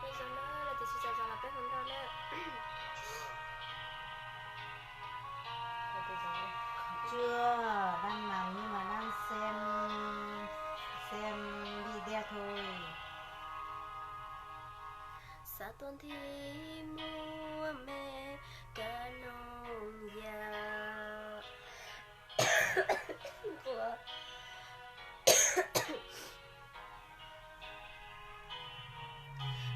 Peb zoo na, los tias tsis tau zoo los peb hu nrog na. Chưa, đang nằm nhưng mà đang xem xem video thôi. Xav tuaj nthi muab me kab noog yam nquas.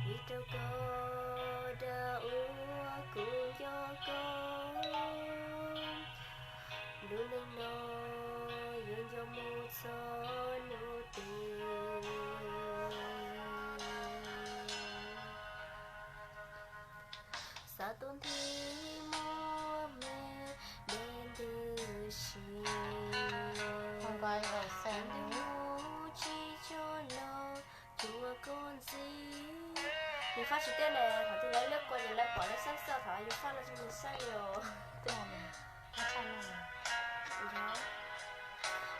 Vim rau koj dag ua kuv nco koj, lub neej no yuav nco mus txog hnub twg. Xav tuaj nthi muab me de ntws si, ntws mus tsis tso los cuag koj ntxiv. Nws faj tsis tiag ne, thaum twg lawv liab kua ces lawv pom lawv xab xaj, thaum yus faj no tsis nws xaj yus.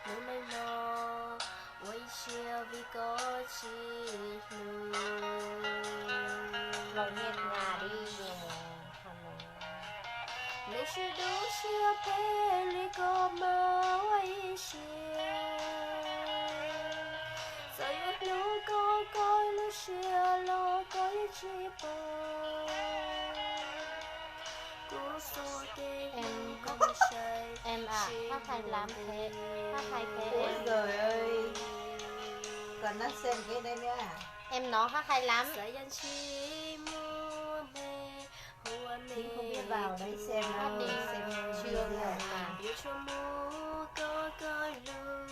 Lub neej no ua ib siab vim koj tsis hlub. Neeg sib hlub siab phem li koj mas ua ib siab. Txawm yuav hlub koj koj lub siab los koj yeej tsis pom. Kuv xuas kev hlub koj mus saib, sim mus Ua zaws, koj nab xem cái đấy nữa à? Em nói hát hay lắm. Xav yam ntshis muab me hu me, hu me vào đấy xem, xem video. Yuav tsum muab koj koj lub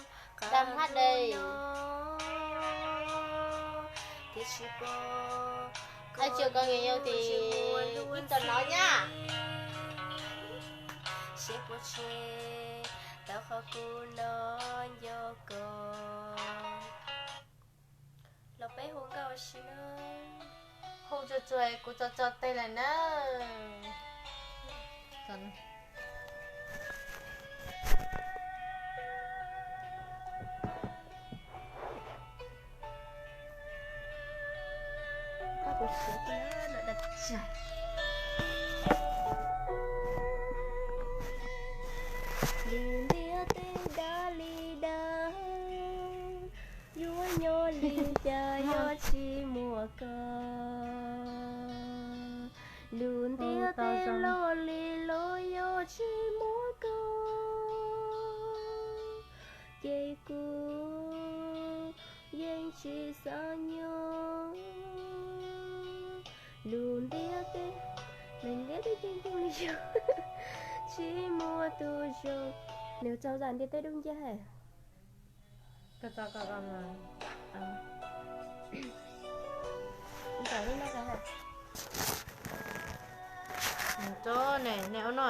Đam hát đi. Ai chưa coi người yêu thì ib tug nói nhá. Siab puas tseg tau qhov kuv no nco koj. Los peb hu nkauj si na. Hu tsuag tsuag kuv tso tso tes lawm na. Lub ntiaj teb dab li dab, yuav nyob li cas yog tsis muaj koj. Lub ntiaj teb loj li loj yog tsis muaj koj, ces kuv yeej tsis xav nyob. Lub ntiaj teb, ntiaj teb ceeb toom li yog tsis muaj tus zoo. Nws tsaug zam ntiaj teb dub nciab hais. Neb ua no,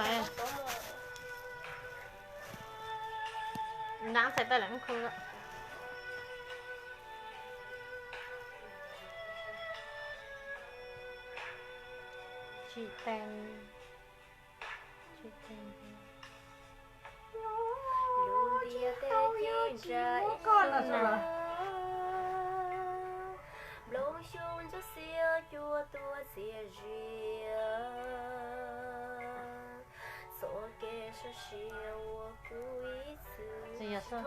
nab txhais tais lawm khu. Tsis tees. Lub ntiaj teb ceeb ntsa ib na, nplooj xyoob ntsuab xiab cua tuaj txias zias, txoj kev sawv sia ua kuv ib txwm.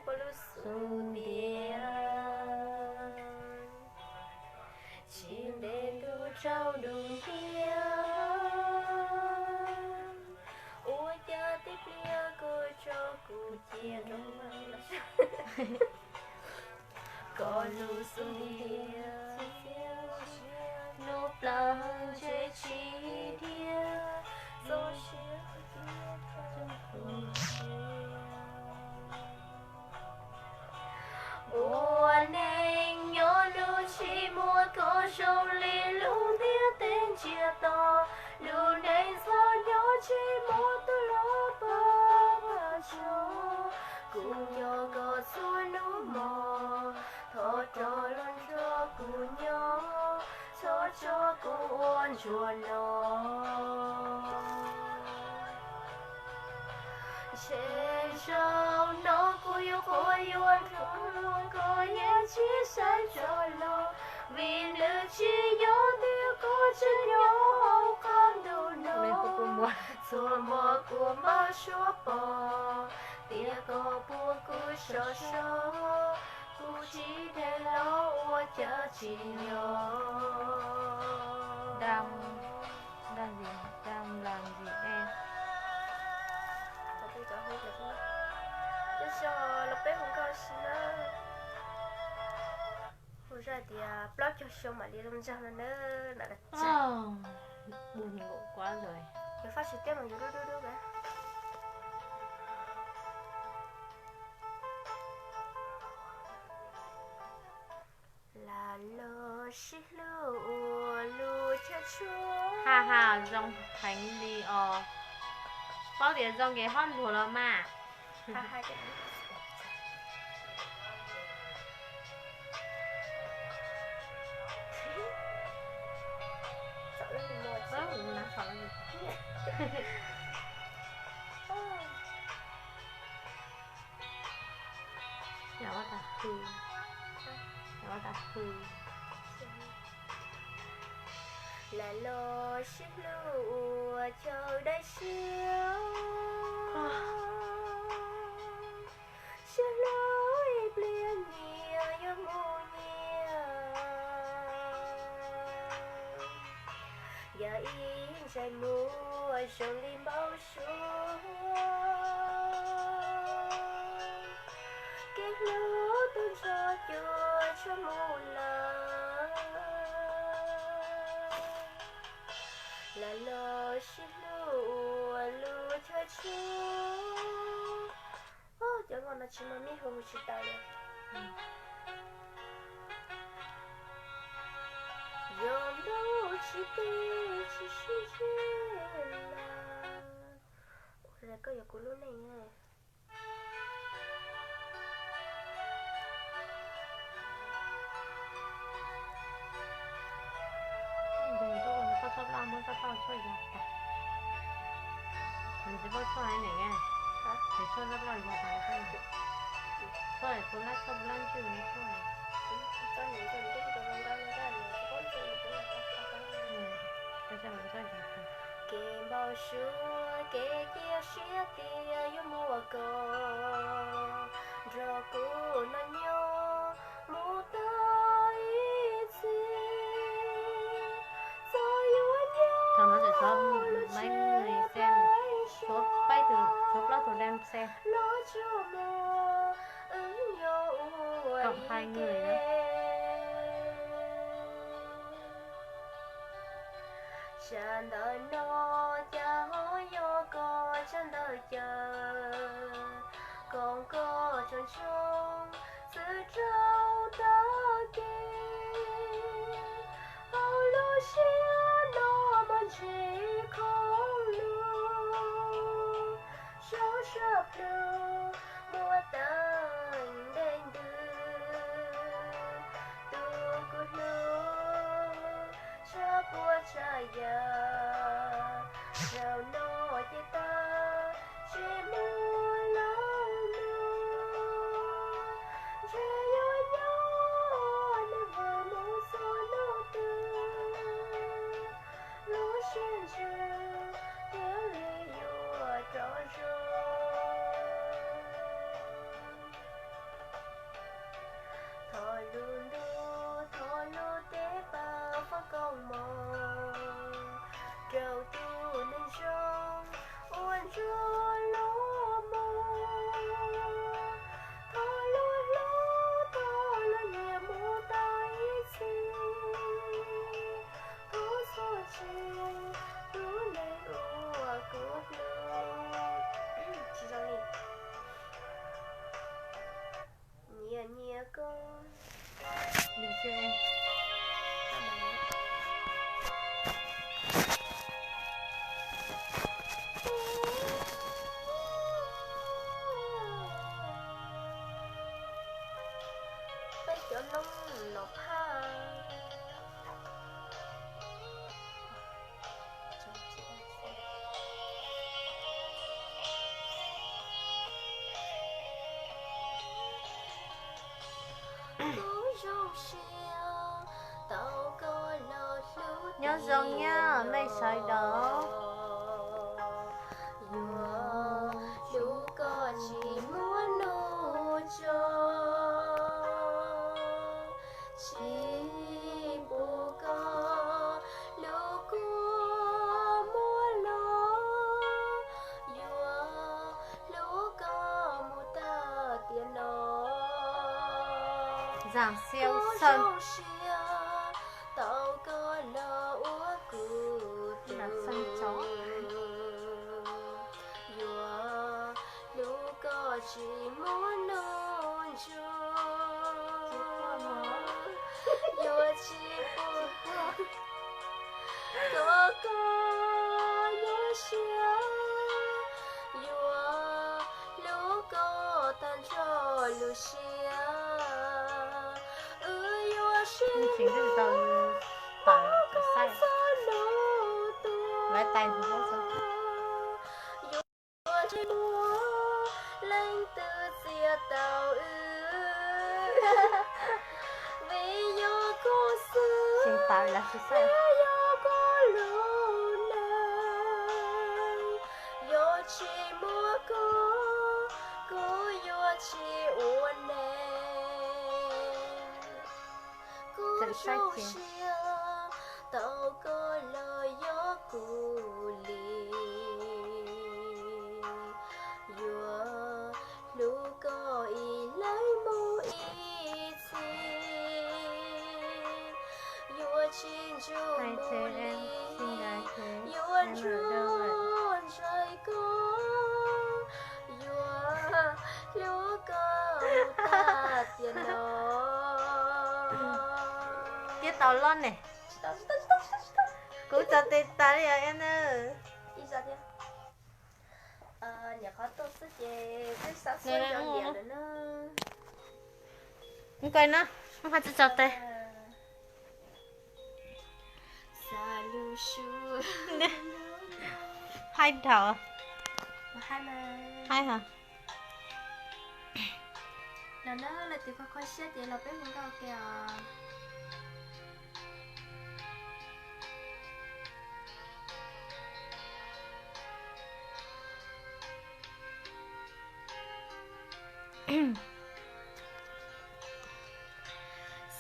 Lub xub ntiag tsis ntev ntuj tsaus ntuj ntiag, ua cas tib pliag koj tso kuv cia nrog koj lub xub ntiag. Nub plaws ntshe tsis dhia, txoj sia ua neeg nyob lub tsis muaj koj zoo li lub ntiaj teb ntsiag to, lub neej txom nyem tsis muaj tus los pab tso. Kuv nco koj txhua hnub hmo, thov rov los nrog kuv nyob. Tso kuv ua ntsuag no, ntshe zaum no kuv yuav quaj yuav nrog luag, koj yeej tsis xav tso los, vim nws tsis yog tiag, koj tseem nyob hauv qab ntuj no. Txhua hmo kuv npaj suab pom, tias koj puas kuv sov so, kuv tsis dheev los ua cas tsis yog. Dag, dag gì, đang làm gì em? Tab sis los peb hu nkauj si na. Hu zaj tias plaub caug xyoo mam li zoo nraug no na. Ntawm, ua nkaus kuab ntawd. Yus faj tsis tiab mas yus dub dub dub. Lam los sib hlub ua lub chaw tshua. Ha ha, zoo heev li os. Paub tias zoo ces ho luag los mas. Lam ua tas hw, lam ua tas hw. Lam los sib hlub ua chaw dai siab, siab hlub ib pliag nyias yuav mus nyias. Yog ib ntsais muag zoo li npau suav, kev hlub tu nrho cuag tshuaj mus lawm. Lam los sib hlub ua lub chaw tshua. Cov nkauj no tsis muaj mib hu tsis tau li. Yog ntuj tsis teb tsis sib ntsib lawm. Ua li koj yuav kuv lub neej. Nws txhob laj muab txoj laj tshuaj yas tas. Nws tsis paub tshuaj hais niam, nws tshuaj txoj laj yas tas, tshuaj tus laj tshuaj laj ntswg nws tshuaj. Kev npau suav kev cia siab tias yuav muaj koj nrog kuv noj nyob mus tau ib txhis. Txawm yuav nyob lub tsev teb chaws, tshuav plaub tug dab xe, los tsuas muaj wb nyob ua ib ke. Tsam ntawm no cas ho yog koj tsam ntawd caw, koom koj tsoom ntsoog xwb rau tag kis. Hauv lub siab no muaj ntsis khoom lus, saum sab plhu muaj teeb ntev ntws. Tus kuv hlub, tshav puam tshav yam, zaum no ces tag, tsis muaj leej twg, ntshe yuav Nyob zoo na mej sawv daws. Yuav hlub koj tsis muab nug tso, tsis pub koj hlub kuv muab los, yuav hlub koj mus tag tiam no. Kuv zoo siab tau koj los ua kuv tus, yuav hlub koj tsis muab nug tso, yuav tsis pub koj, koj nyob siab, yuav hlub koj tag nrho lub siab. Wb yuav sib hlub, pab koj txhob lub tuag, yuav tsis muaj leej twg txiav tau wb, vim yog koj xwb thiaj yog kuv lub neej. Yog tsis muaj koj, kuv yuav tsis ua neej. Kuv zoo siab tau koj los yog kuv li, yuav hlub koj ib leeg mus ib txhis, yuav tsis ntsub mus li, yuav nrog ntshaw koj, yuav hlub koj mus tag tiam no. Tib tau loj ne. Kuv txo tes tas li os na. Niam qhov tuaj xwb ces peb xav xav nco niam lawm na. Mus koj na, mus hais tsis txog tes. Haib dhau. Haib ha. Los na, leej twg kho kho siab ces los peb hu nkauj kiag os.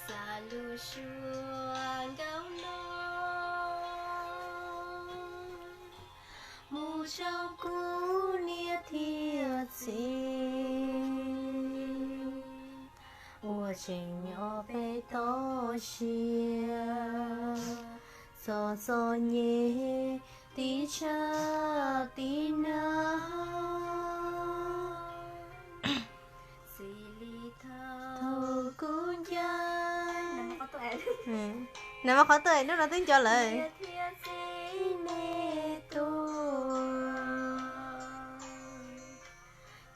Xav lub suab nkauj no mus rau kuv niam thiab txiv uas tseem nyob pem toj siab, txom txom nyem tib tshav tib nag. Txij li thaum kuv ncaim, nag hmo qhov tuaj es hnub no twb nco lawm, niam thiab txiv nej tuag,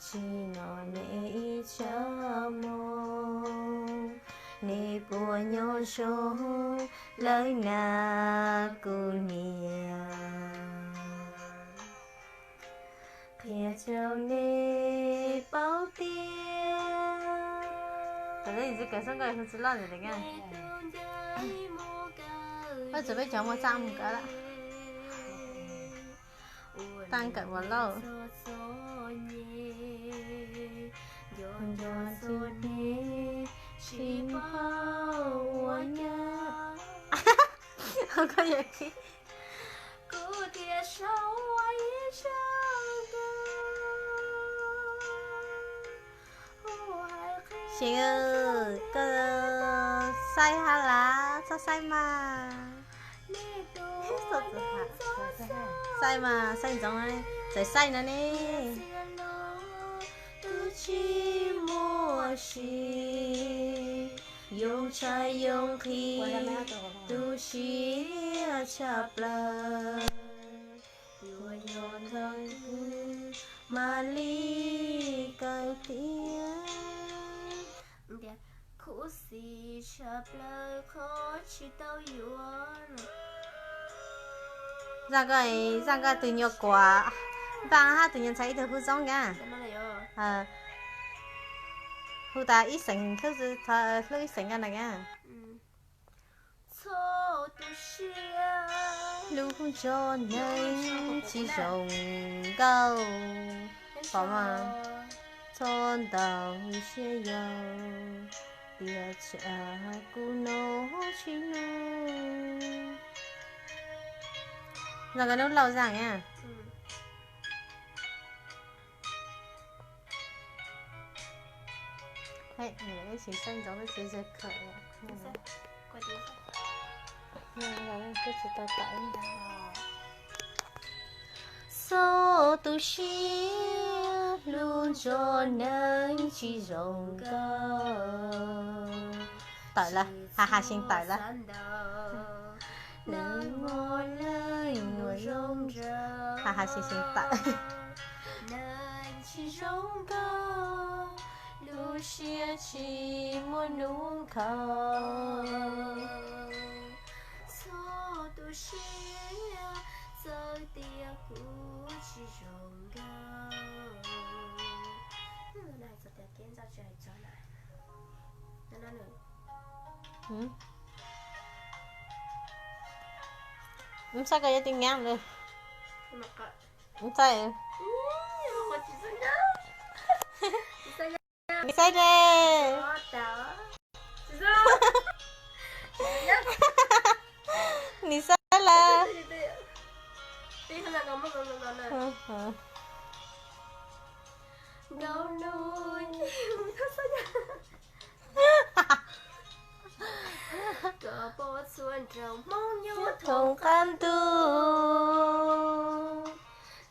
tsim nyog nej ib tsam mus, nej puas nyob zoo lawm na kuv niam? Qhia rau nej paub tias, txawm peb cov muaj txaj mus kawm lawm, tag kawm ua lauj, nco txog nej tsis paub ua nyab. Koj yog kuv thiaj sau ua ib zaj nkauj. Xeev, koj saib hab las, txhob saib mas. Saib mas, saib ntsoov, txawm saib no ne. Twb tsis muaj sis yoo tshaib yoo nqhis, tu siab tshaj plaws. Yuav yog leej twg mam li kawm tiag. Khuv xim tshaj plaws qhov tsis tau yuav. Zaj nkauj, zaj nkauj tus nyuag kuam npaj hab tus nyuag ntxhais ib tug hu zoo nkauj. Hu tas ib xeem hlub, hlub ib xeem nkauj na nkauj. Lub zos neeg tsis zoo nkauj, pom mas txhob ntaus siab yau, tias tsam kuv noj tsis nug. Nov koj nub laus zag na. Ib sim saib ntsoov tsis ze khawm. Twb tsis tau tawm. Txhob tu siab, lub zos neeg tsis zoo nkauj. Tawm lawm, ha ha sib tawm lawm. Nws muaj leej muaj zoo, ha ha sib sib tawm. Neeg tsis zoo nkauj, lub siab tsis muaj hnub nkhaus. Txhob tu siab, txawm tias kuv tsis zoo nkauj. Ntxhais koj yuav tig nyeab lawm. Ntxhais. Nim saib ne. Nim saib lawm. Thoom qab ntuj,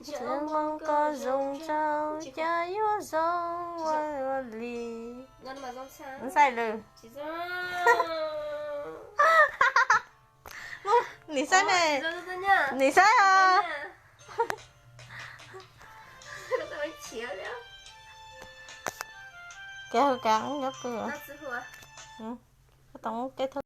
ntshe Hmoob koj zoo nraug, cas yuav zoo ua li. Ntxhais lawm. Nim saib ne. Nim saib os. Kev hu kav nyob pw. Koj tau muab kev thawj